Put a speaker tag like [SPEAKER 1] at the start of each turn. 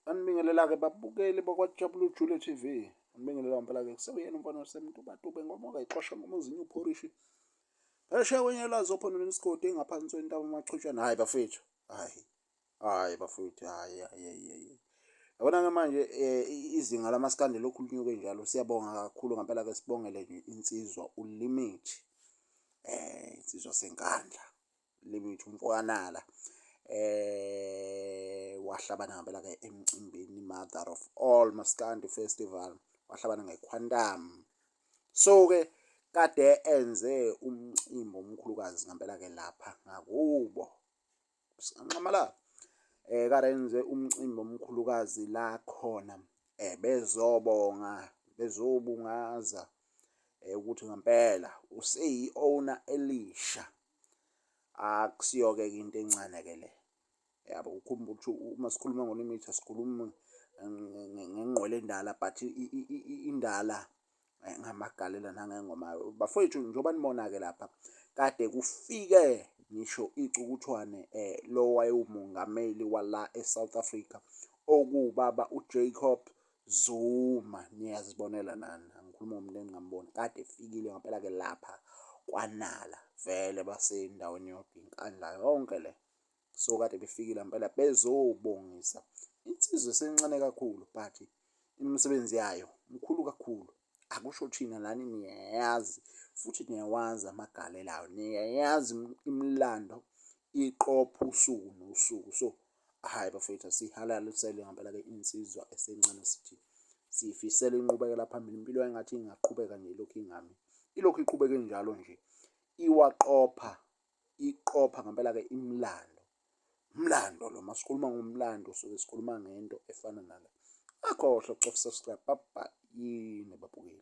[SPEAKER 1] Anibingelela-ke babukeli bakwaJabulu Jule TV. Anibingelela ngempela-ke kusewuyena umfana waseMtubatuba enkomo kayixosha ngomuzinyo uphorishi. Phesheya kwenyelazi ophondweni isigodi engaphansi kwentaba amachutshana. Hhayi bafethu, hhayi, hhayi bafethu, hhayi, hhayi, hhayi. Yabona-ke manje izinga lamaskandi lokhu linyuke njalo. Siyabonga kakhulu ngempela-ke sibongele nje insizwa uLimit, insizwa seNkandla. Limit umfokaNala wahlabana ngempela ke emcimbini Mother of All Maskandi Festival wahlabana ngeQuantum. So ke kade enze umcimbi omkhulukazi ngempela ke lapha ngakubo Nxamalala kade enze umcimbi omkhulukazi la khona bezobonga bezobungaza ukuthi ngempela useyi-owner elisha. Akusiyo-ke into encane-ke le yabo. Ukhumbule ukuthi uma sikhuluma ngolimitha sikhuluma ngengqwele endala but indala ngamagalela nangengoma. Bafowethu njengoba nibona-ke lapha kade kufike ngisho icukuthwane lo wayewumongameli wala eSouth Africa okuwubaba uJacob Zuma. Niyazibonela nani, angikhulumi ngomuntu engingamboni. Kade efikile ngempela-ke lapha kwaNala, vele basendaweni yodwa iNkandla yonke le. So kade befikile ngempela bezobongisa insizwa esencane kakhulu but imisebenzi yayo mkhulu kakhulu. Akusho thina nani niyayazi futhi niyawazi amagalelo ayo, niyayazi imilando iqopha usuku nosuku. So hhayi bafethu asiyihalalisele ngempela-ke insizwa esencane sithi siyifisela inqubekela phambili impilo engathi ingaqhubeka nje ilokhu ingami ilokhu iqhubeke njalo nje iwaqopha iqopha ngempela-ke imilando umlando lo masikhuluma ngomlando suke sikhuluma ngento efana nale. Akhohlwa ukucofa subscribe baba yini babukeli.